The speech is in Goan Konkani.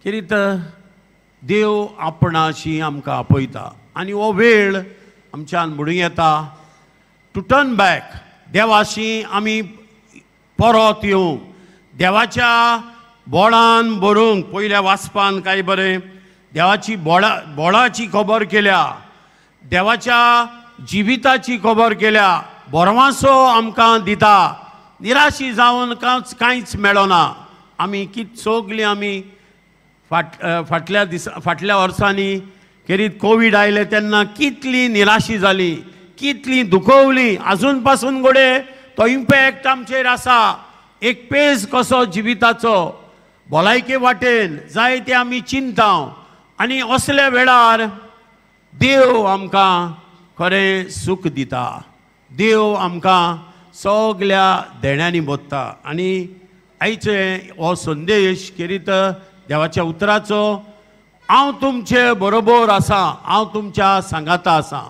कितें देव आपणाशी आमकां आपयता आनी हो वेळ आमच्यान म्हणूं येता टू टर्न बॅक. देवाशी आमी परत येवंक, देवाच्या बोळान भरूंक. पयल्या वाचपान काय बरें देवाची बोळाची खबर केल्या, देवाच्या जिविताची खबर केल्या, भरवासो आमकां दिता. निराशी जावन कांयच मेळना. आमी कित सगळीं आमी फाटल्या दिसा फाटल्या वर्सांनी खेरीत कोवीड आयले तेन्ना कितली निराशी जाली, कितली दुखवली. आजून पासून घडये तो इम्पॅक्ट आमचेर आसा. एक पेज कसो जिविताचो भलायके वाटेन जाय ते आमी चिंता आनी असल्या वेळार देव आमकां खरें सूख दिता. देव आमकां सगल्या देण्यांनी बोत्ता. आनी आयचे हो संदेश खेरीत देवाच्या उतराचो, हांव तुमचे बरोबर आसा, हांव तुमच्या सांगाता आसा.